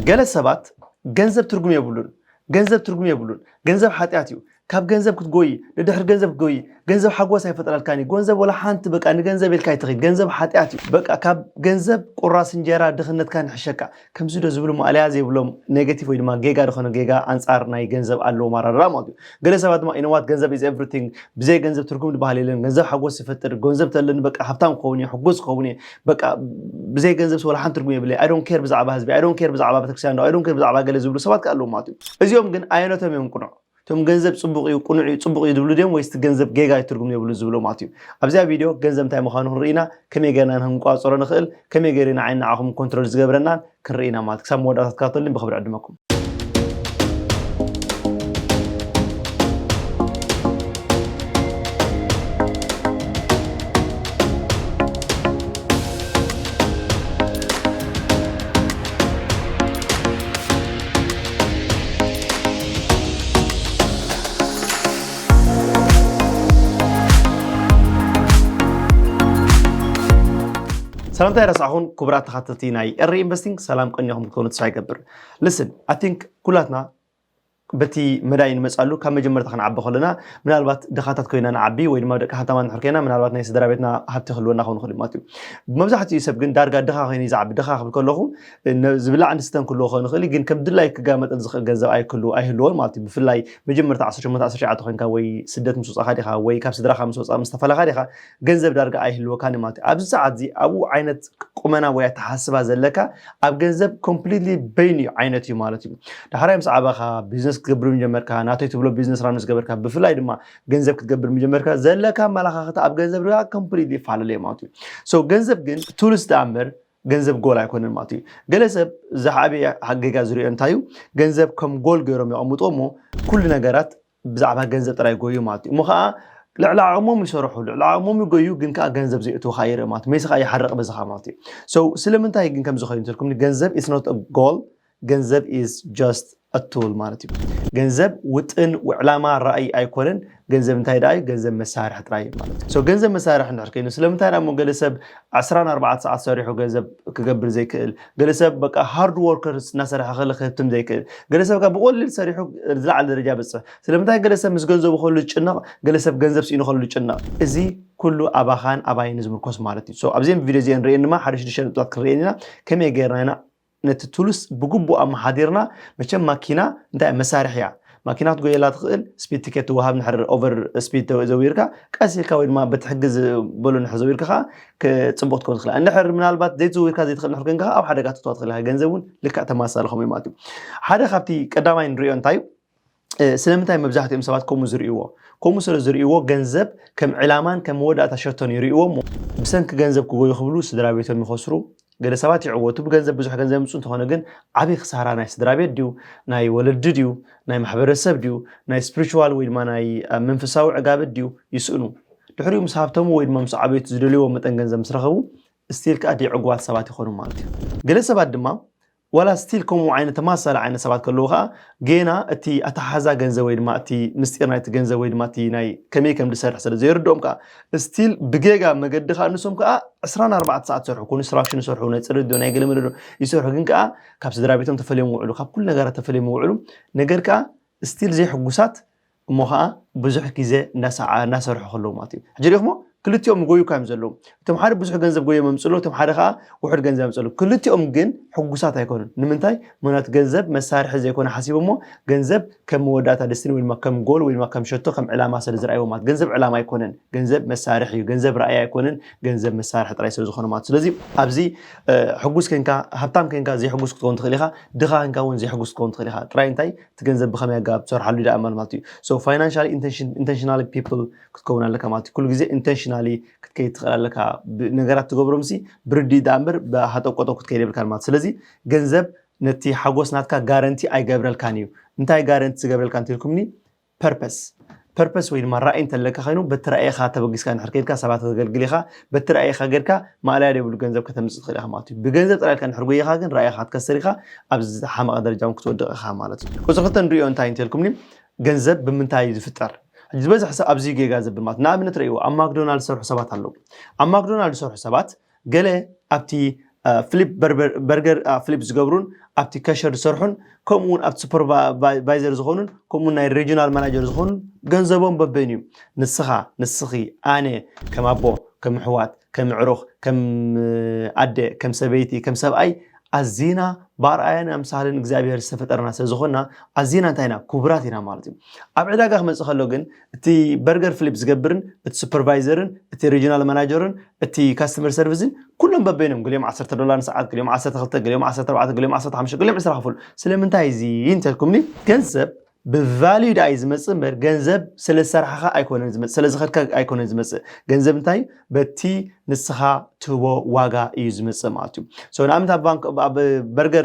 ገለ ሰባት ገንዘብ ትርጉም የብሉን፣ ገንዘብ ትርጉም የብሉን፣ ገንዘብ ሓጢኣት እዩ፣ ካብ ገንዘብ ክትጎይ፣ ንድሕር ገንዘብ ክትጎይ፣ ገንዘብ ሓጎስ ኣይፈጥረልካን እዩ፣ ገንዘብ ወላ ሓንቲ በቃ ንገንዘብ ኢልካ ኣይትኺድ፣ ገንዘብ ሓጢኣት እዩ፣ በቃ ካብ ገንዘብ ቁራስ እንጀራ ድኽነትካ ንሕሸካ፣ ከምዚ ዶ ዝብሉ ማእለያ ዘይብሎም ኔጌቲቭ ወይ ድማ ጌጋ ዝኾነ ጌጋ ኣንጻር ናይ ገንዘብ ኣለዎም ኣራድራ ማለት እዩ። ገለ ሰባት ድማ you know what ገንዘብ is everything፣ ብዘይ ገንዘብ ትርጉም ዝበሃል የለን፣ ገንዘብ ሓጎስ ይፈጥር፣ ገንዘብ ተለኒ በቃ ሃብታም ክኸውን እየ፣ ሕጉስ ክኸውን እየ፣ በቃ ብዘይ ገንዘብ ወላ ሓንቲ ትርጉም የብለይ፣ I don't care ብዛዕባ ህዝቢ፣ I don't care ብዛዕባ ቤተክርስትያን፣ I don't care ብዛዕባ ገለ ዝብሉ ሰባት ከ ኣለዉ ማለት እዩ። እዚኦም ግን ኣየነቶም እዮም ቅኑዕ? እቶም ገንዘብ ጽቡቕ እዩ፣ ቅኑዕ እዩ፣ ጽቡቕ እዩ ዝብሉ ድዮም ወይስ እቲ ገንዘብ ጌጋ እዩ፣ ትርጉም የብሉ ዝብሉ ማለት እዩ? ኣብዚኣ ቪድዮ ገንዘብ እንታይ ምዃኑ ክንርኢ ኢና፣ ከመይ ጌርና ክንቋጸሮ ንኽእል፣ ከመይ ጌሩ ንዓይን ንዓኹም ኮንትሮል ዝገብረናን ክንርኢ ኢና ማለት። ክሳብ መወዳእታ ተከታተሉኒ ብኽብሪ ዕድመኩም። ሰላምታ ይረሳዕኹን ክቡራት ተኸታተልቲ ናይ ኤሪ ኢንቨስቲንግ፣ ሰላም ቀኒኹም ክትኮኑ ተስፋ ይገብር። Listen, I think ኩላትና በቲ መዳይ ንመጻሉ ካብ መጀመርታ ክንዓቢ ከለና ምናልባት ድኻታት ኮይና ንዓቢ ወይ ድማ ደቂ ሃብታማት ንሕር ኮይና ምናልባት ናይ ስድራ ቤትና ሃብቲ ክህልወና ክኸውን ይኽእል እዩ ማለት እዩ። መብዛሕትኡ ሰብ ግን ዳርጋ ድኻ ኮይኑ እዩ ዝዓቢ። ድኻ ክብል ከለኹ ነ- ዝብላዕ ንስተን ክህልዎ ክኸውን ይኽእል እዩ፣ ግን ከም ድላይ ክጋመጠል ዝኽእል ገንዘብ ኣይክህሉ ኣይህልዎን ማለት እዩ። ብፍላይ መጀመርታ ዓሰርተ ሸሞንተ ዓሰርተ ትሽዓተ ኮይንካ ወይ ስደት ምስ ወጻኻ ዲኻ ወይ ካብ ስድራኻ ምስ ወጻ ምስ ተፈለኻ ዲኻ ገንዘብ ዳርጋ ኣይህልወካን እዩ ማለት እዩ። ኣብዚ ሰዓት እዚ ኣብኡ ዓይነት ቁመና ወይ ኣተሓስባ ዘለካ ኣብ ገንዘብ ኮምፕሊትሊ በይን እዩ ዓይነት እዩ ማለት እዩ። ዳሕራይ ምስ ዓበኻ ቢዝነስ ክትገብር ጀመርካ፣ ናተይ ትብሎ ቢዝነስ ራን ምስ ገበርካ፣ ብፍላይ ድማ ገንዘብ ክትገብር ጀመርካ ዘለካ ኣመለኻኽታ ኣብ ገንዘብ ዳ ኮምፕሊትሊ ይፈላለ እዩ ማለት እዩ። So ገንዘብ ግን ቱልስ ደኣ እምበር ገንዘብ ጎል ኣይኮነን ማለት እዩ። ገለ ሰብ ዝዓበየ ጌጋ ዝሪኦ እንታይ እዩ? ገንዘብ ከም ጎል ገይሮም የቐምጡ እሞ ኩሉ ነገራት ብዛዕባ ገንዘብ ጥራይ ይጎዩ ማለት እዩ። እሞ ከዓ ልዕሊ ዓቕሞም ይሰርሑ፣ ልዕሊ ዓቕሞም ይጎዩ፣ ግን ከዓ ገንዘብ ዘይእትወካ ይርኢ ማለት እዩ። መይሲ ከዓ ይሓርቕ በዚ ከዓ ማለት እዩ። So ስለምንታይ ግን ከምዚ ኮይኑ ተልኩም? ገንዘብ is not a goal፣ ገንዘብ is just a tool ማለት እዩ። ገንዘብ ውጥን፣ ዕላማ፣ ራእይ ኣይኮነን። ገንዘብ እንታይ ደኣ እዩ? ገንዘብ መሳርሒ ጥራይ እዩ ማለት እዩ። So ገንዘብ መሳርሒ እንድሕር ኮይኑ ስለምንታይ ደኣ እሞ ገለ ሰብ ዕስራን ኣርባዕተ ሰዓት ሰሪሑ ገንዘብ ክገብር ዘይክእል? ገለ ሰብ በቃ ሃርድ ወርከርስ እናሰርሐ ከለ ክህብትም ዘይክእል? ገለ ሰብ ከ ብቐሊል ሰሪሑ ዝለዓለ ደረጃ በጽሕ? ስለምንታይ ገለ ሰብ ምስ ገንዘቡ ከሉ ዝጭነቕ፣ ገለ ሰብ ገንዘብ ስኢኑ ከሉ ዝጭነቕ? እዚ ኩሉ ኣባኻን ኣባይን ዝምርኮስ ማለት እዩ። So ኣብዚን ቪድዮ እዚአን ንርእየን ድማ ሓደ ሽዱሽተ ነጥብታት ክንርእየን ኢና። ከመይ ጌርና ኢና ነቲ ቱልስ ብግቡእ ኣመሓዲርና? መቸም ማኪና እንታይ መሳርሒ እያ። ማኪና ክትጎየላ ትኽእል፣ ስፒድ ቲኬት ትወሃብ እንድሕር ኦቨር ስፒድ ዘዊርካ፣ ቀስ ኢልካ ወይ ድማ በቲ ሕጊ ዝበሎ እንድሕር ዘዊርካ ከዓ ክ- ጽቡቕ ትከውን ትኽእል። እንድሕር ምናልባት ዘይትዘዊርካ ዘይትኽእል እንድሕር ኮንካ ከዓ ኣብ ሓደጋ ትእትዋ ትኽእል ኢኻ። ገንዘብ እውን ልክዕ ተመሳሳሊ ከምኡ እዩ ማለት እዩ። ሓደ ካብቲ ቀዳማይ ንሪኦ እንታይ እዩ? እ፣ ስለምንታይ መብዛሕትኦም ሰባት ከምኡ ዝርእይዎ? ከምኡ ስለ ዝርእይዎ ገንዘብ ከም ዕላማን ከም መወዳእታ ሸቶን ይርእይዎ እሞ ብሰንኪ ገንዘብ ክጎዩ ክብሉ ስድራ ቤቶም ይኸስሩ። ገለ ሰባት ይዕወቱ፣ ብገንዘብ ብዙሕ ገንዘብ የምፅኡ፣ እንተኾነ ግን ዓብዪ ክሳራ ናይ ስድራ ቤት ድዩ፣ ናይ ወለዲ ድዩ፣ ናይ ማሕበረሰብ ድዩ፣ ናይ ስፒሪቹዋል ወይ ድማ ናይ እ፣ መንፈሳዊ ዕጋበት ድዩ ይስእኑ። ድሕሪኡ ምስ ሃብተሙ ወይ ድማ ምስ ዓበይቲ ዝደልይዎ መጠን ገንዘብ ምስ ረኸቡ ስቲል ከዓ ደይዕጉባት ሰባት ይኾኑ ማለት እዩ። ገለ ሰባት ድማ ዋላ ስቲል ከምኡ ዓይነት ተመሳሳሊ ዓይነት ሰባት ከለዉ ከዓ ጌና እቲ ኣተሓዛ ገንዘብ ወይ ድማ እቲ ምስጢር ናይቲ ገንዘብ ወይ ድማ እቲ ናይ ከመይ ከም ዝሰርሕ ስለ ዘይርድኦም ከዓ ስቲል ብጌጋ መገዲ ከዓ ንሶም ከዓ ዕስራን ኣርባዕተ ሰዓት ይሰርሑ፣ ኮንስትራክሽን ይሰርሑ፣ ናይ ፅሬት ዶ ናይ ገለ መለ ዶ ይሰርሑ፣ ግን ከዓ ካብ ስድራ ቤቶም ተፈልዮም ይውዕሉ፣ ካብ ኩሉ ነገራት ተፈልዮም ይውዕሉ። ነገር ከዓ ስቲል ዘይሕጉሳት እሞ ከዓ ብዙሕ ግዜ እናሰዓ እናሰርሑ ከለዉ ማለት እዩ። ሕጂ ሪኢኹሞ ክልቲኦም ይጎዩ እኳ እዮም ዘለዉ። እቶም ሓደ ብዙሕ ገንዘብ ጎዮም የምፅሉ፣ እቶም ሓደ ከዓ ውሑድ ገንዘብ የምፅሉ። ክልቲኦም ግን ሕጉሳት ኣይኮኑን። ንምንታይ? ምክንያቱ ገንዘብ መሳርሒ ዘይኮነ ሓሲቦሞ ገንዘብ ከም መወዳእታ ደስቲኒ ወይ ድማ ከም ጎል ወይ ድማ ከም ሸቶ ከም ዕላማ ስለ ዝረኣይዎ ማለት። ገንዘብ ዕላማ ኣይኮነን። ገንዘብ መሳርሒ እዩ። ገንዘብ ራእይ ኣይኮነን። ገንዘብ መሳርሒ ጥራይ ስለ ዝኾነ ማለት። ስለዚ ኣብዚ እ፣ ሕጉስ ኮንካ ሃብታም ኮንካ ዘይሕጉስ ክትከውን ትኽእል ኢኻ። ድኻ ኮንካ እውን ዘይሕጉስ ክትከውን ትኽእል ኢኻ። ጥራይ እንታይ እቲ ገንዘብ ብኸመይ ኣገባብ ትሰርሓሉ ደኣ እምበር ማለት እዩ። So financially intention intentionally people ክትከውን ኣለካ ማለት እዩ። ኩሉ ግዜ ኢንቴንሽናሊ ክትከይድ ትኽእል ኣለካ። ብ- ነገራት ትገብሮም ሲ ብርዲ ደኣ እምበር ብሃጠቆጦ ክትከይድ የብልካን ማለት። ስለዚ ገንዘብ ነቲ ሓጎስ ናትካ ጋረንቲ ኣይገብረልካን እዩ። እንታይ ጋረንቲ ዝገብረልካ እንተልኩምኒ ፐርፐስ ፐርፐስ ወይ ድማ ራእይ እንተለካ ኮይኑ በቲ ራእይኻ ተበጊስካ እንድሕር ከይድካ ሰባት ከተገልግል ኢኻ። በቲ ራእይኻ ጌርካ ማእለያ ዘይብሉ ገንዘብ ከተምፅእ ትኽእል ኢኻ ማለት እዩ። ብገንዘብ ጥራይ ኢልካ እንድሕር ጎይኻ ግን ራእይኻ ክትከስር ኢኻ፣ ኣብ ዝሓመቐ ደረጃ እውን ክትወድቕ ኢኻ ማለት እዩ። ቁፅሪ ክልተ ንሪኦ እንታይ እንተልኩምኒ ገንዘብ ብምንታይ እዩ ዝፍጠር? ሕጂ ዝበዝሕ ሰብ ኣብዚ ጌጋ ዘብል ማለት ንኣብነት ረእይዎ ኣብ ማክዶናልድ ዝሰርሑ ሰባት ኣለዉ። ኣብ ማክዶናልድ ዝሰርሑ ሰባት ገለ ኣብቲ ፍሊፕ በርገር ፍሊፕ ዝገብሩን ኣብቲ cashier ዝሰርሑን ከምኡ እውን ኣብቲ supervisor ዝኾኑን ከምኡ ናይ regional manager ዝኾኑን ገንዘቦም በበይኑ እዩ። ንስኻ ንስኺ ኣነ ከም ኣቦ ከም ኣሕዋት ከም ኣዕሩኽ ከም ኣደ ከም ሰበይቲ ከም ሰብኣይ ኣዚና ብኣርኣያን ኣምሳልን እግዚኣብሔር ዝተፈጠርና ስለዝኾንና ኣዚና እንታይ ኢና ክቡራት ኢና ማለት እዩ። ኣብ ዕዳጋ ክመፅእ ከሎ ግን እቲ burger flip ዝገብርን እቲ supervisor ን እቲ regional manager ን እቲ customer service ን ኩሎም በበይኖም ገሊኦም ዓሰርተ ዶላር ንሰዓት ገሊኦም ዓሰርተ ክልተ ገሊኦም ዓሰርተ ኣርባዕተ ገሊኦም ዓሰርተ ሓሙሽተ ገሊኦም ዕስራ ክፍሉ። ስለምንታይ እዚ እንተልኩምኒ ገንዘብ ብ value ደኣ እዩ ዝመፅእ እምበር ገንዘብ ስለ ዝሰራሕኻ ኣይኮነን ዝመፅእ ስለ ዝኸድካ ኣይኮነን ዝመፅእ። ገንዘብ እንታይ በቲ ንስኻ ትህቦ ዋጋ እዩ ዝመፅእ ማለት እዩ። So ንኣብነት ኣብ ባንክ ኣብ burger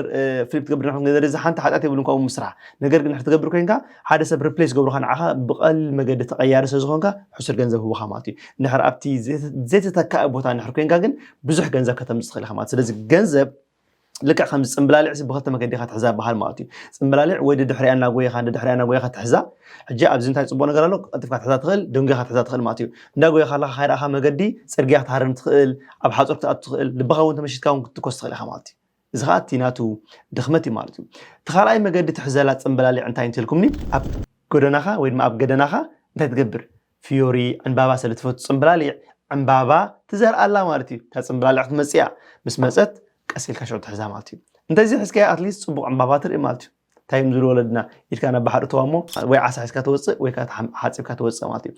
flip ትገብር ንሕን ገንዘብ እዚ ሓንቲ ሓጢኣት የብሉን ከምኡ ምስራሕ። ነገር ግን ክትገብር ኮይንካ ሓደ ሰብ replace ገብሩካ ንዓኻ ብቐሊል መገዲ ተቐያሪ ስለ ዝኾንካ ሕሱር ገንዘብ ህቡኻ ማለት እዩ። እንድሕር ኣብቲ ዘይተተካኢ ቦታ እንድሕር ኮይንካ ግን ብዙሕ ገንዘብ ከተምፅእ ትኽእል ኢኻ ማለት። ስለዚ ገንዘብ ልክዕ ከምዚ ፅምብላሊዕ ሲ ብክልተ መገዲ ኢኻ ትሕዛ በሃል ማለት እዩ። ፅምብላሊዕ ወይ ድድሕሪያ እናጎየኻ ድድሕሪያ እናጎየኻ ትሕዛ። ሕጂ ኣብዚ እንታይ ፅቡቅ ነገር ኣሎ? ቀልጢፍካ ትሕዛ ትኽእል፣ ደንጉኻ ትሕዛ ትኽእል ማለት እዩ። እንዳጎየኻ ኣለካ ካይረኣኻ መገዲ ፅርግያ ክትሃርም ትኽእል፣ ኣብ ሓፁር ክትኣቱ ትኽእል፣ ልብኻ እውን ተመሽትካ እውን ክትትኮስ ትኽእል ኢኻ ማለት እዩ። እዚ ከዓ እቲ ናቱ ድኽመት እዩ ማለት እዩ። እቲ ካልኣይ መገዲ ትሕዘላ ፅምብላሊዕ እንታይ እንተልኩምኒ ኣብ ጎደናኻ ወይ ድማ ኣብ ገደናኻ እንታይ ትገብር? ፍዮሪ ዕንባባ ስለ ትፈቱ ፅምብላሊዕ ዕንባባ ትዘርኣላ ማለት እዩ። እታ ፅምብላሊዕ ክትመፅእ እያ። ምስ መፀት ቀስ ኢልካ ሽዑ ትሕዛ ማለት እዩ። እንተዚ ሒዝካዮ ኣትሊስት ፅቡቅ ዕንባባ ትርኢ ማለት እዩ። እንታይ እዮም ዝብሉ ወለድና? ኢድካ ናብ ባሕሪ እተዋ እሞ ወይ ዓሳ ሒዝካ ትወፅእ ወይ ከዓ ሓፂብካ ትወፅእ ማለት እዩ።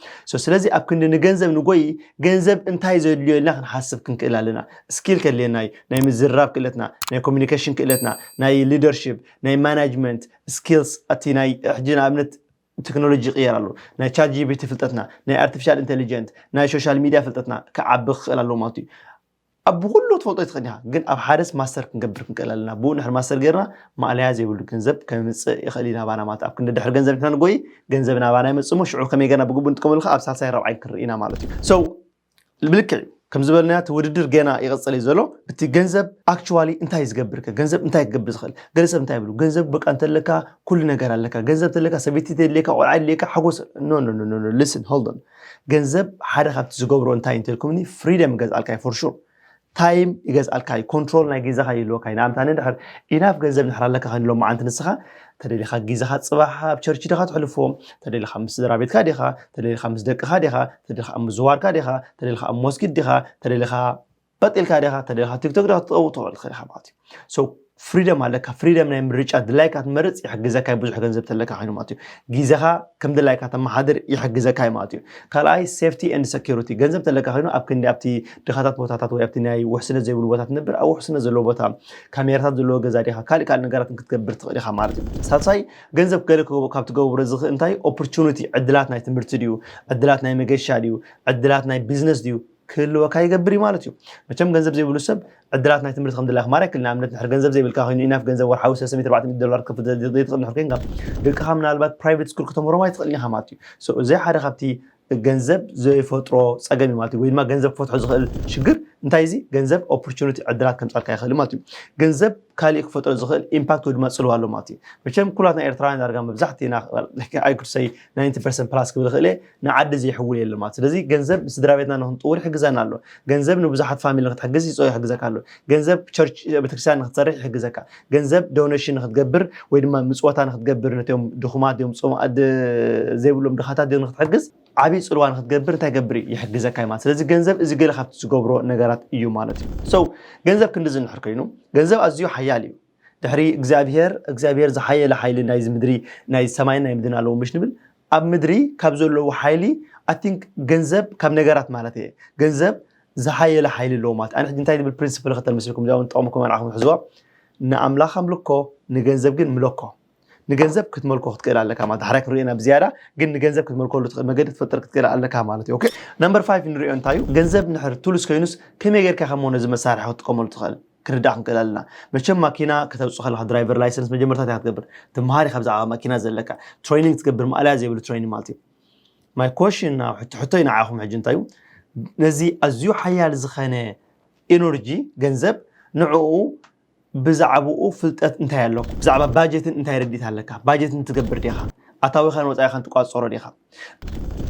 ስለዚ ኣብ ክንዲ ንገንዘብ ንጎይ ገንዘብ እንታይ ዘድልዮ ኢልና ክንሓስብ ክንክእል ኣለና። ስኪል ከድልየና እዩ። ናይ ምዝርራብ ክእለትና፣ ናይ ኮሚኒኬሽን ክእለትና፣ ናይ ሊደርሽፕ፣ ናይ ማናጅመንት ስኪልስ፣ እቲ ናይ ሕጂ ንኣብነት ቴክኖሎጂ ይቕየር ኣሎ። ናይ ቻት ጂ ፒ ቲ ፍልጠትና፣ ናይ ኣርቲፊሻል ኢንቴሊጀንት፣ ናይ ሶሻል ሚድያ ፍልጠትና ክዓቢ ክኽእል ኣለዎ ማለት እዩ። ኣብ ብኩሉ ትፈልጦ ይትኽእል ኢኻ፣ ግን ኣብ ሓደስ ማስተር ክንገብር ክንክእል ኣለና። ብኡ ንሕር ማስተር ጌርና ማእለያ ዘይብሉ ገንዘብ ከምፅእ ይኽእል ኢና ባና ማለት ኣብ ክንዲ ድሕሪ ገንዘብ ንሕና ንጎይ ገንዘብ ናባና ይመፅእ እሞ ሽዑ ከመይ ጌርና ብግቡእ ንጥቀመሉ ኣብ ሳልሳይ ራብዓይ ክንርኢ ኢና ማለት እዩ። So ብልክዕ እዩ። ከም ዝበልናዮ እቲ ውድድር ገና ይቕፅል እዩ ዘሎ። እቲ ገንዘብ ኣክቹዋሊ እንታይ እዩ ዝገብር ከ? ገንዘብ እንታይ ክገብር ዝኽእል? ገለ ሰብ እንታይ ይብሉ? ገንዘብ በቃ እንተለካ ኩሉ ነገር ኣለካ። ገንዘብ እንተለካ ሰበይቲ ተድልየካ፣ ቆልዓ ይድልየካ፣ ሓጎስ no no no no listen hold on። ገንዘብ ሓደ ካብቲ ዝገብሮ እንታይ እንተልኩምኒ ፍሪደም ይገዝኣልካ እዩ for sure። ታይም ይገዝኣልካ እዩ። ኮንትሮል ናይ ግዜኻ ይህልወካ እዩ። ንኣብነት ኣነ እንድሕር ኢናፍ ገንዘብ እንድሕር ኣለካ ኮይኑ ሎማዓንቲ ንስኻ ተደሊኻ ግዜኻ ፅባሕ ኣብ ቸርች ዲኻ ትሕልፎ? ተደሊኻ ምስ ስድራ ቤትካ ዲኻ? ተደሊኻ ምስ ደቅኻ ዲኻ? ተደሊኻ ኣብ ምዝዋርካ ዲኻ? ተደሊኻ ኣብ መስጊድ ዲኻ? ተደሊኻ ቀጢልካ ዲኻ? ተደሊኻ ቲክቶክ ዲኻ ትጠው ትኽእል ትኽእል ኢኻ ማለት እዩ። So ፍሪደም ኣለካ። ፍሪደም ናይ ምርጫ ድላይካ ትመርፅ ይሕግዘካ እዩ። ብዙሕ ገንዘብ ተለካ ኮይኑ ማለት እዩ። ግዜኻ ከም ድላይካ ተመሓድር ይሕግዘካ እዩ ማለት እዩ። ካልኣይ ሴፍቲ ኤንድ ሰኪሪቲ። ገንዘብ ተለካ ኮይኑ ኣብ ክንዲ ኣብቲ ድኻታት ቦታታት ወይ ኣብቲ ናይ ውሕስነት ዘይብሉ ቦታ ትነብር ኣብ ውሕስነት ዘለዎ ቦታ ካሜራታት ዘለዎ ገዛ ዲኻ ካልእ ካልእ ነገራት ክትገብር ትኽእል ኢኻ ማለት እዩ። ሳልሳይ ገንዘብ ገለ ካብ ትገብሮ ዝኽእል እንታይ ኦፖርቹኒቲ ዕድላት ናይ ትምህርቲ ድዩ ዕድላት ናይ መገሻ ድዩ ዕድላት ናይ ቢዝነስ ድዩ ክህልወካ ይገብር እዩ ማለት እዩ። መቸም ገንዘብ ዘይብሉ ሰብ ዕድላት ናይ ትምህርቲ ከም ድላይካ ማራ ይክእል ንኣብነት ንድሕር ገንዘብ ዘይብልካ ኮይኑ ኢናፍ ገንዘብ ወርሓዊ ሰለስተ ሚእቲ ኣርባዕተ ሚእቲ ዶላር ክፍል ዘይትኽእል ንድሕር ኮይንካ ደቅኻ ምናልባት ፕራይቬት ስኩል ከተምህሮም ኣይትኽእልን ኢኻ ማለት እዩ። እዚ ሓደ ካብቲ ገንዘብ ዘይፈጥሮ ፀገም እዩ ማለት እዩ። ወይ ድማ ገንዘብ ክፈትሖ ዝኽእል ሽግር እንታይ እዚ ገንዘብ ኦፖርቹኒቲ ዕድላት ከምፃልካ ይኽእል ማለት እዩ። ገንዘብ ካሊእ ክፈጥሮ ዝኽእል ኢምፓክት ወይ ድማ ፅልዋ ኣሎ ማለት እዩ። መቸም ኩላትና ኤርትራውያን ዳርጋ መብዛሕትና I could say ninety percent plus ክብል ይኽእል እየ ንዓዲ ዘይሕውል የለ ማለት። ስለዚ ገንዘብ ንስድራ ቤትና ንክንጥውር ይሕግዘና ኣሎ። ገንዘብ ንብዙሓት ፋሚሊ ንክትሕግዝ ይፅኦ ይሕግዘካ ኣሎ። ገንዘብ ቸርች ቤተክርስትያን ንክትሰርሕ ይሕግዘካ። ገንዘብ ዶኔሽን ንክትገብር ወይ ድማ ምፅወታ ንክትገብር ነቶም ድኹማት ዮም ፅሙኣት ዘይብሎም ድኻታት ዮም ንክትሕግዝ ዓብዪ ፅልዋ ንክትገብር እንታይ ገብር እዩ ይሕግዘካ እዩ ማለት። ስለዚ ገንዘብ እዚ ገለ ካብቲ ዝገብሮ ነገራት እዩ ማለት እዩ። So ገንዘብ ክንድዚ እንድሕር ኮይኑ ገንዘብ ኣዝዩ ሓያል እዩ። ድሕሪ እግዚኣብሔር እግዚኣብሔር ዝሓየለ ሓይሊ ናይዚ ምድሪ ናይ ሰማይን ናይ ምድርን ኣለዎ ምሽ ንብል ኣብ ምድሪ ካብ ዘለዉ ሓይሊ I think ገንዘብ ካብ ነገራት ማለት እየ ገንዘብ ዝሓየለ ሓይሊ ኣለዎ ማለት ኣነ ሕጂ እንታይ ዝብል ፕሪንስፕል ይኽተል መስልኩም እዚኣ እውን ጠቕምኩም ኣንዓኹም ሕዝዋ ንኣምላኽ ኣምልኮ ንገንዘብ ግን ምለኮ ንገንዘብ ክትመልኮ ክትክእል ኣለካ ማለት ዳሕራይ ክንሪኦ ኢና ብዝያዳ ግን ንገንዘብ ክትመልኮሉ ትኽእል መገዲ ክትፈጥር ክትክእል ኣለካ ማለት እዩ okay number five ንሪኦ እንታይ እዩ ገንዘብ ንድሕር ቱልስ ኮይኑስ ከመይ ጌርካ ከሞ ነዚ መሳርሒ ክትጥቀመሉ ትኽእል ክንርዳእ ክንክእል ኣለና መቸም ማኪና ከተውፅእ ከለካ ድራይቨር ላይሰንስ መጀመርታ እንታይ ክትገብር ትምሃር ኢኻ ብዛዕባ ማኪና ዘለካ ትሬኒንግ ትገብር ማእለያ ዘይብሉ ትሬኒንግ ማለት እዩ my question ናብ ሕቶ ሕቶይ ንዓኹም ሕጂ እንታይ እዩ ነዚ ኣዝዩ ሓያል ዝኾነ ኢነርጂ ገንዘብ ንዕኡ ብዛዕባኡ ፍልጠት እንታይ ኣለኩም ብዛዕባ ባጀትን እንታይ ረዲት ኣለካ ባጀትን ትገብር ዲኻ ኣታዊኻን ወፃኢኻን ትቋፀሮ ዲኻ?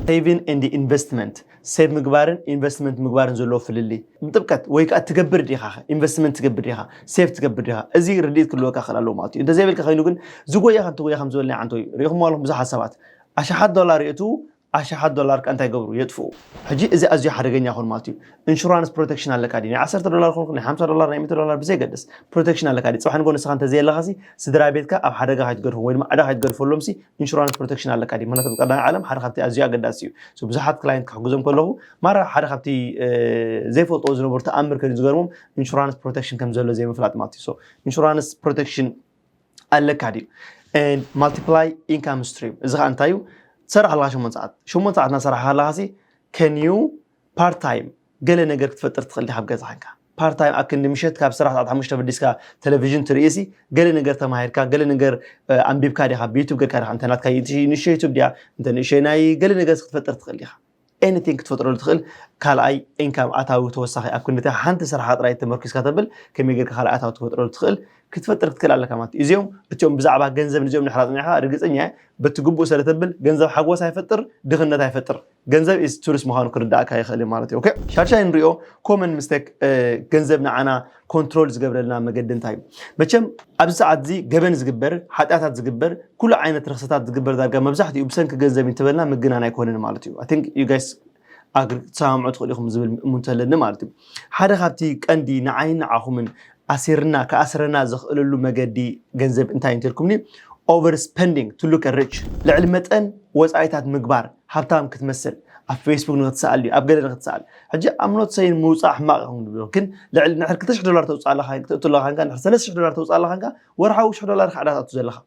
Saving and investment፣ save ምግባርን investment ምግባርን ዘለዎ ፍልልይ ብጥብቀት፣ ወይ ከዓ ትገብር ዲኻ? Investment ትገብር ዲኻ? Save ትገብር ዲኻ? እዚ ርድኢት ክልወካ ክእል ኣለዎ ማለት እዩ። እንተዘይበልካ ኮይኑ ግን ዝጎያ ከምቲ ጎያ ከም ዝበልና ዓንቶ እዩ። ሪኢኹም ኣለኹም ብዙሓት ሰባት ኣሽሓት ዶላር የእትዉ፣ ኣሽሓት ዶላር ከ እንታይ ገብሩ? የጥፍኡ። ሕጂ እዚ ኣዝዩ ሓደገኛ ይኾን ማለት እዩ። ኢንሹራንስ ፕሮቴክሽን ኣለካ ድዩ? ናይ ዓሰርተ ዶላር ኾንኩ ናይ ሓምሳ ዶላር ናይ ሚእቲ ዶላር ብዘይገድስ ፕሮቴክሽን ኣለካ ድዩ? ፅባሕ ንጎ ንስኻ እንተዘየለኻሲ ስድራ ቤትካ ኣብ ሓደጋ ከይትገድፎም ወይ ድማ ዕዳ ከይትገድፈሎምሲ ኢንሹራንስ ፕሮቴክሽን ኣለካ ድዩ? ምክንያቱ ኣብ ቀዳማይ ዓለም ሓደ ካብቲ ኣዝዩ ኣገዳሲ እዩ። ብዙሓት ክላይንት ክሕግዞም ከለኹ ማራ ሓደ ካብቲ ዘይፈልጥዎ ዝነበሩ ተኣምር ከይኑ ዝገርሞም ኢንሹራንስ ፕሮቴክሽን ከም ዘሎ ዘይምፍላጥ ማለት እዩ። ኢንሹራንስ ፕሮቴክሽን ኣለካ ድዩ? Multiply income stream፣ እዚ ከዓ እንታይ እዩ? ትሰርሕ ኣለካ ሸሞንተ ሰዓት፣ ሸሞንተ ሰዓት እናሰራሕካ ኣለካ ሲ ከን ዩ ፓርት ታይም ገለ ነገር ክትፈጥር ትኽእል ዲኻ ኣብ ገዛ ኮንካ? ፓርት ታይም ኣብ ክንዲ ምሸት ካብ ስራሕ ሰዓት ሓሙሽተ በዲስካ ቴሌቪዥን ትርኢ ሲ ገለ ነገር ተማሂርካ፣ ገለ ነገር ኣንቢብካ ዲኻ፣ ብዩቱብ ጌርካ ዲኻ፣ እንተ ናትካ ንእሽተይ ዩቱብ ድያ፣ እንተ ንእሽተይ ናይ ገለ ነገር ክትፈጥር ትኽእል ዲኻ። ኤኒቲንግ ክትፈጥረሉ ትኽእል ካልኣይ ኢንካም፣ ኣታዊ ተወሳኺ። ኣብ ክንዲ ሓንቲ ስራሕካ ጥራይ ተመርኪስካ ተብል ከመይ ጌርካ ካልኣይ ኣታዊ ክትፈጥረሉ ትኽእል ክትፈጥር ክትክእል ኣለካ ማለት እዩ። እዚኦም እቲኦም ብዛዕባ ገንዘብ ንዚኦም ንሕራ ፅኒዕካ ርግፀኛ እየ በቲ ግቡእ ሰለ ተብል ገንዘብ ሓጎስ ኣይፈጥር፣ ድኽነት ኣይፈጥር። ገንዘብ ኢዝ ቱልስ ምዃኑ ክርዳእካ ይኽእል እዩ ማለት እዩ። ኦኬ፣ ሻድሻይ ንሪኦ ኮመን ምስቴክ፣ ገንዘብ ንዓና ኮንትሮል ዝገብረልና መገዲ እንታይ እዩ? መቸም ኣብዚ ሰዓት እዚ ገበን ዝግበር፣ ሓጢኣታት ዝግበር፣ ኩሉ ዓይነት ርክሰታት ዝግበር ዳርጋ መብዛሕትኡ ብሰንኪ ገንዘብ እዩ እንተበልና ምግናን ኣይኮነን ማለት እዩ። I think you guys ኣግሪ ክትሰማምዑ ትኽእሉ ኢኹም ዝብል እሙንቶ ኣለኒ ማለት እዩ። ሓደ ካብቲ ቀንዲ ንዓይን ንዓኹምን ኣሲርና ክኣስረና ዝኽእለሉ መገዲ ገንዘብ እንታይ እንተልኩምኒ ኦቨር ስፐንዲንግ ቱ ሉክ ሪች፣ ልዕሊ መጠን ወፃኢታት ምግባር፣ ሃብታም ክትመስል፣ ኣብ ፌስቡክ ንክትሰኣል ድዩ ኣብ ገለ ንክትሰኣል። ሕጂ ኣምኖት ሰይን ምውፃእ ሕማቕ ይኹን ድብሎ ግን ልዕሊ ንሕር ክልተ ሽሕ ዶላር ተውፅእ ኣለካ ተእቱ ኣለካ ንካ ንሕር ሰለስተ ሽሕ ዶላር ተውፅእ ኣለካ ንካ ወርሓዊ ሽሕ ዶላር ካዕዳ ትኣቱ ዘለካ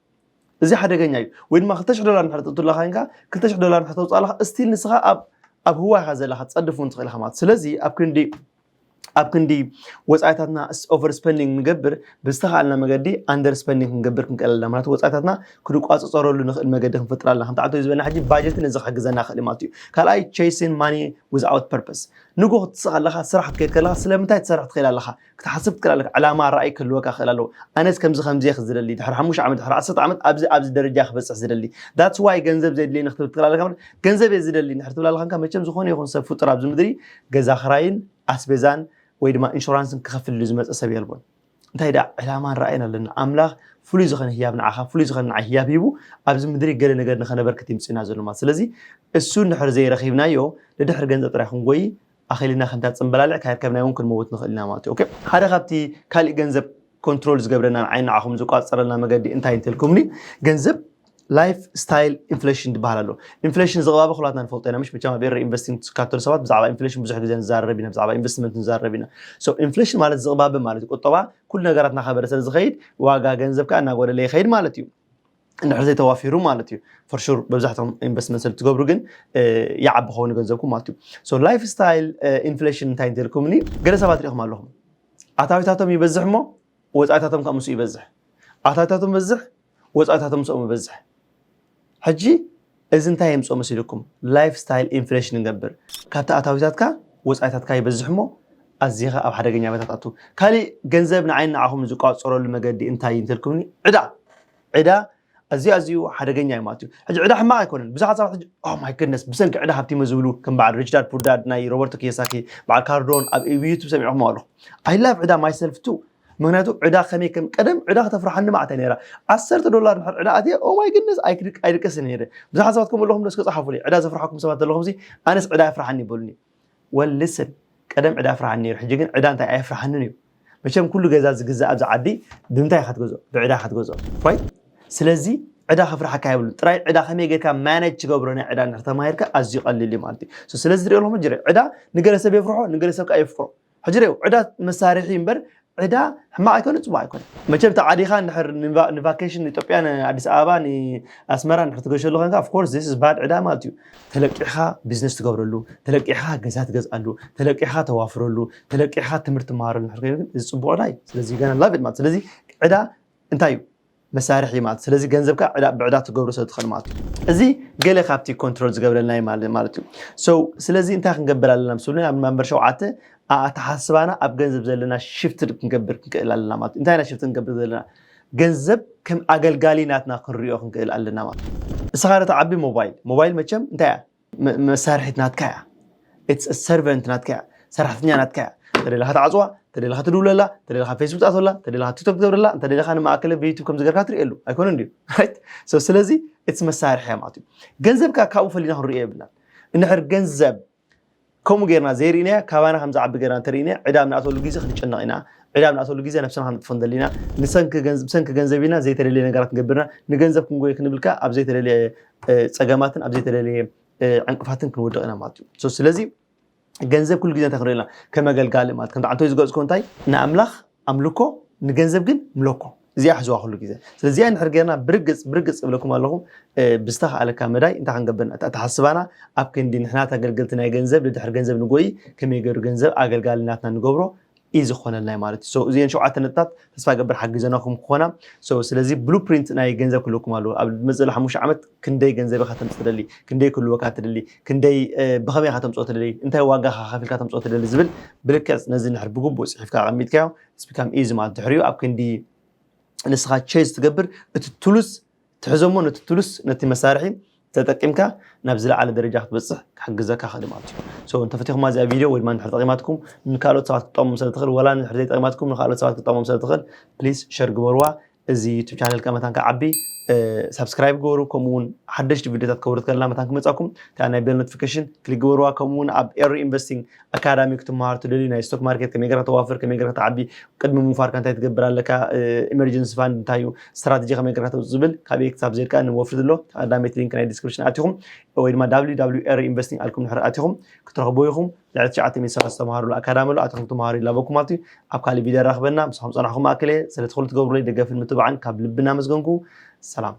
እዚ ሓደገኛ እዩ። ወይ ድማ ክልተ ሽሕ ዶላር ንድሕር ተእቱ ኣለካ ኢንካ ክልተ ሽሕ ዶላር ንድሕር ተውፅእ ኣለካ ስቲል ንስኻ ኣብ ኣብ ህዋ ኢኻ ዘለካ ትፀድፍ እውን ትኽእል ኢኻ ማለት ስለዚ ኣብ ክንዲ ኣብ ክንዲ ወፃኢታትና ኦቨር ስፐንዲንግ ንገብር ብዝተኽኣልና መገዲ ኣንደር ስፐንዲንግ ክንገብር ክንቀለልና ማለት ወፃኢታትና ክንቋፅፀረሉ ንኽእል መገዲ ክንፈጥር ኣለና ከምቲ ዓንቶ ዝበልና ሕጂ ባጀት ነዚ ክሕግዘና ክእል ማለት እዩ ካልኣይ ቼሲን ማኒ ዊዝኣውት ፐርፐስ ንጎ ክትስቕ ኣለካ ስራሕ ክትከይድ ከለካ ስለምንታይ ትሰርሕ ትኽእል ኣለካ ክትሓስብ ትክእል ኣለካ ዕላማ ራእይ ክህልወካ ክእል ኣለዎ ኣነስ ከምዚ ከምዚ ክዝደሊ ድሕሪ ሓሙሽተ ዓመት ድሕሪ ዓሰርተ ዓመት ኣብዚ ኣብዚ ደረጃ ክበፅሕ ዝደሊ that's why ገንዘብ ዘድልየኒ ክትብል ትክእል ኣለካ ገንዘብ እየ ዝደሊ ድሕር ትብል ኣለካ መቸም ዝኾነ ይኹን ሰብ ፍጡር ኣብዚ ምድሪ ገዛ ክራይን ኣስቤዛን ወይ ድማ ኢንሹራንስን ክኸፍል ዝመፀ ሰብ የልቦን እንታይ ደኣ ዕላማን ራእይን ኣለና ኣምላኽ ፍሉይ ዝኾነ ህያብ ንዓኻ ፍሉይ ዝኾነ ንዓይ ህያብ ሂቡ ኣብዚ ምድሪ ገለ ነገር ንኸነበርክት ይምፅና ዘሎ ማለት ስለዚ እሱ እንድሕር ዘይረኺብናዮ ንድሕር ገንዘብ ጥራይ ክንጎይ ኣኺልና ከምታ ፅምበላልዕ ካየርከብናዮ እውን ክንመውት ንኽእል ኢና ማለት እዩ ሓደ ካብቲ ካሊእ ገንዘብ ኮንትሮል ዝገብረና ንዓይ ንዓኹም ዝቋፀረልና መገዲ እንታይ እንተልኩምኒ ገንዘብ ላይፍ ስታይል ኢንፍሌሽን ዝበሃል ኣሎ ኢንፍሌሽን ዝቕባበ ኩላትና ንፈልጦ ኢና ምሽ መቸም ኣብ ኤረ ኢንቨስቲንግ ትካተሉ ሰባት ብዛዕባ ኢንፍሌሽን ብዙሕ ግዜ ንዛረብ ኢና ብዛዕባ ኢንቨስትመንት ንዛረብ ኢና ኢንፍሌሽን ማለት ዝቕባበ ማለት ቁጠባ ኩሉ ነገራት እናኸበረ ስለ ዝኸይድ ዋጋ ገንዘብ ከዓ እናጎደለ ይኸይድ ማለት እዩ እንድሕር ዘይተዋፊሩ ማለት እዩ for sure መብዛሕትኦም ኢንቨስትመንት ስለ ትገብሩ ግን ይዓቢ ኸውን ገንዘብኩም ማለት እዩ so life style inflation እንታይ እንተልኩምኒ ገለ ሰባት ሪኢኹም ኣለኹም ኣታዊታቶም ይበዝሕ እሞ ወፃኢታቶም ካብ ምስኡ ይበዝሕ ኣታዊታቶም ይበዝሕ ወፃኢታቶም ምስኦም ይበዝሕ ሕጂ እዚ እንታይ የምፅኦ መሲልኩም life style inflation ንገብር ካብቲ ኣታዊታትካ ወፃኢታትካ ይበዝሕ እሞ ኣዚኻ ኣብ ሓደገኛ ቦታ ትኣቱ ካሊእ ገንዘብ ንዓይን ንዓኹም ዝቋፀረሉ መገዲ እንታይ እዩ እንተልኩምኒ ዕዳ ዕዳ ኣዝዩ ኣዝዩ ሓደገኛ እዩ ማለት እዩ ሕጂ ዕዳ ሕማቕ ኣይኮነን ብዙሓት ሰባት ሕጂ oh my goodness ብሰንኪ ዕዳ ሃብቲመ ዝብሉ ከም በዓል rich dad poor dad ናይ ሮበርቶ ኪዮሳኪ በዓል ካርዶን ኣብ ዩቱብ ሰሚዕኹም ኣለኹ I love ዕዳ myself too ምክንያቱ ዕዳ ከመይ ከም ቀደም ዕዳ ከተፍርሓኒ ማዕታይ ነይራ ዓሰርተ ዶላር ንድሕር ዕዳ ኣትየ oh my goodness ኣይድቀስን ነይረ ብዙሓት ሰባት ከምኡ ኣለኹም ዶ እስከ ፃሓፉለይ ዕዳ ዘፍርሓኩም ሰባት ዘለኹም ኣነስ ዕዳ የፍርሓኒ ይበሉኒ well listen ቀደም ዕዳ የፍርሓኒ ነይሩ ሕጂ ግን ዕዳ እንታይ ኣየፍርሓንን እዩ መቸም ኩሉ ገዛ ዝግዛእ ኣብዚ ዓዲ ብምንታይ ኢካ ትገዝኦ ብዕዳ ኢካ ትገዝኦ right ስለዚ ዕዳ ከፍርሓካ የብሉን ጥራይ ዕዳ ከመይ ጌርካ ማነጅ ትገብሮ ናይ ዕዳ እንድሕር ተማሂርካ ኣዝዩ ቀሊል እዩ ማለት እዩ ስለዚ ትሪኦ ኣለኹም ጅረ ዕዳ ንገለ ሰብ የፍርሖ ንገለ ሰብ ከዓ የፍቅሮ ሕጂ ሪኦ ዕዳ መሳርሒ እምበር ዕዳ ሕማቕ ኣይኮነ ፅቡቅ ኣይኮነ መቸም ተዓዲኻ እንድሕር ንቫኬሽን ንኢትዮጵያ ንኣዲስ ኣበባ ንኣስመራ እንድሕር ትገሸሉ ከንካ of course this is bad ዕዳ ማለት እዩ ተለቂሕኻ ቢዝነስ ትገብረሉ ተለቂሕኻ ገዛ ትገዝኣሉ ተለቂሕኻ ተዋፍረሉ ተለቂሕኻ ትምህርቲ ትመሃረሉ እንድሕር ኮይኑ ግን እዚ ፅቡቅ ዕዳ እዩ ስለዚ ገና ላቭ ማለት ስለዚ ዕዳ እንታይ እዩ መሳርሒ ማለት ስለዚ ገንዘብካ ዕዳ ብዕዳ ትገብሮ ስለ ትኽእል ማለት እዩ እዚ ገለ ካብቲ ኮንትሮል ዝገብረልና እዩ ማለት ማለት እዩ so ስለዚ እንታይ ክንገብር ኣለና ምስ ብሉና ኣብ መንበር ሸውዓተ ኣተሓስባና ኣብ ገንዘብ ዘለና ሽፍት ክንገብር ክንክእል ኣለና ማለት እዩ እንታይ ኢና ሽፍት ክንገብር ዘለና ገንዘብ ከም ኣገልጋሊ ናትና ክንሪኦ ክንክእል ኣለና ማለት እዩ እስኻ ዶ ትዓቢ ሞባይል? ሞባይል መቸም እንታይ እያ? መሳርሒት ናትካ እያ። It's a servant ናትካ እያ። ሰራሕተኛ ናትካ እያ። ተደለኻ ትዓፅዋ፣ ተደለኻ ትድውለላ፣ ተደለኻ ፌስቡክ ትኣትወላ፣ ተደለኻ ቲክቶክ ትገብረላ፣ እንተደለኻ ንማእከለ ብዩቱብ ከም ዝገርካ ትርእየሉ ኣይኮነ እንድዩ? ስለዚ it's መሳርሒ እያ ማለት እዩ። ገንዘብ ከዓ ካብኡ ፈሊና ክንርእዮ የብልናን። እንድሕር ገንዘብ ከምኡ ጌርና ዘይርኢናያ፣ ካባና ከም ዝዓቢ ጌርና እንተርኢናያ፣ ዕዳ ኣብ ንኣተሉ ግዜ ክንጨነቕ ኢና። ዕዳ ኣብ ንኣተሉ ግዜ ነብስና ክንጥፎ ንደሊና። ንሰንኪ ገንዘብ ኢና ዘይተደለየ ነገራት ንገብርና። ንገንዘብ ክንጎየ ክንብል ከዓ ኣብ ዘይተደለየ ፀገማትን ኣብ ዘይተደለየ ዕንቅፋትን ክንወድቕ ኢና ማለት እዩ። ስለዚ ገንዘብ ኩሉ ግዜ እንታይ ክንሪኦ ኢና? ከም ኣገልጋሊ ማለት ከም ዓንተይ ዝገጽኮ እንታይ ንኣምላኽ ኣምልኮ ንገንዘብ ግን ምለኮ። እዚኣ ሕዝዋ ኩሉ ግዜ። ስለዚ እዚኣ ንድሕር ጌርና ብርግጽ ብርግጽ እብለኩም ኣለኹ። ብዝተኻእለካ መዳይ እንታይ ክንገብር ንታ ተሓስባና ኣብ ክንዲ ንሕና ተገልገልቲ ናይ ገንዘብ ንድሕር ገንዘብ ንጎይ ከመይ ገይሩ ገንዘብ ኣገልጋሊ ናትና ንገብሮ እዩ ዝኾነልና ማለት እዩ። እዚአን ሸውዓተ ነጥብታት ተስፋ ገብር ሓጊዘናኹም ክኾና። ስለዚ ብሉፕሪንት ናይ ገንዘብ ክልኩም ኣለዎ። ኣብ መፅእ ሓሙሽተ ዓመት ክንደይ ገንዘብ ኢኻ ተምፅእ ትደሊ፣ ክንደይ ክህልወካ ትደሊ፣ ክንደይ ብኸመይ ኢኻ ተምፅኦ ትደሊ፣ እንታይ ዋጋ ኢኻ ከፊልካ ተምፅኦ ትደሊ ዝብል ብልክዕ ነዚ ንድሕር ብግቡእ ፅሒፍካ ኣቐሚጥካዮ ስፒካም ኢዚ ማለት ድሕሪኡ ኣብ ክንዲ ንስኻ ቼዝ ትገብር እቲ ቱሉስ ትሕዞሞ ነቲ ቱሉስ ነቲ መሳርሒ ተጠቂምካ ናብ ዝለዓለ ደረጃ ክትበፅሕ ክሕግዘካ ክእል ማለት እዩ። እንተፈቲኹማ እዚኣ ቪድዮ ወይ ድማ ንድሕር ጠቂማትኩም ንካልኦት ሰባት ክትጠቅሞም ስለ ትኽእል፣ ወላ ንድሕር ዘይጠቂማትኩም ንካልኦት ሰባት ክትጠቅሞም ስለ ትኽእል ፕሊስ ሸር ግበርዋ። እዚ ዩቱብ ቻነል ከኣ መታን ክዓቢ ሳብስክራይብ ግበሩ። ከምኡ እውን ሓደሽቲ ቪድዮታት ከውርድ ከለና መታን ክመጻኩም እታ ናይ ቤል ኖቲፊኬሽን ክሊክ ግበርዋ። ከምኡ እውን ኣብ ኤሪ ኢንቨስቲንግ ኣካዳሚ ክትመሃር ትደልዩ ናይ ስቶክ ማርኬት ከመይ ገርካ ተዋፍር ከመይ ገርካ ተዓቢ ቅድሚ ምውፋርካ እንታይ ትገብር ኣለካ፣ ኢመርጀንሲ ፋንድ እንታይ እዩ፣ ስትራተጂ ከመይ ገርካ ተውፅእ ዝብል ካብ ኤ ክሳብ ዜድ ከኣ ንወፍር ዘሎ ቀዳመይቲ ሊንክ ናይ ዲስክሪፕሽን ኣቲኹም ወይ ድማ www ኤሪ ኢንቨስቲንግ ኣልኩም ድሕር ኣቲኹም ክትረኽቡ ኢኹም። ልዕሊ ትሽዓተ ሚእቲ ሰባት ዝተምሃሩሉ ኣካዳሚ ኣሎ። ኣቲኹም ትምሃሩ ይላበኩም ማለት እዩ። ኣብ ካሊእ ቪድዮ ራኽበና። ምሳኹም ጸናሕኹም ኣክለ ስለቲ ኩሉ ትገብሩለይ ደገፍን ምትባዕን ካብ ልቢ እናመስገንኩ ሰላም።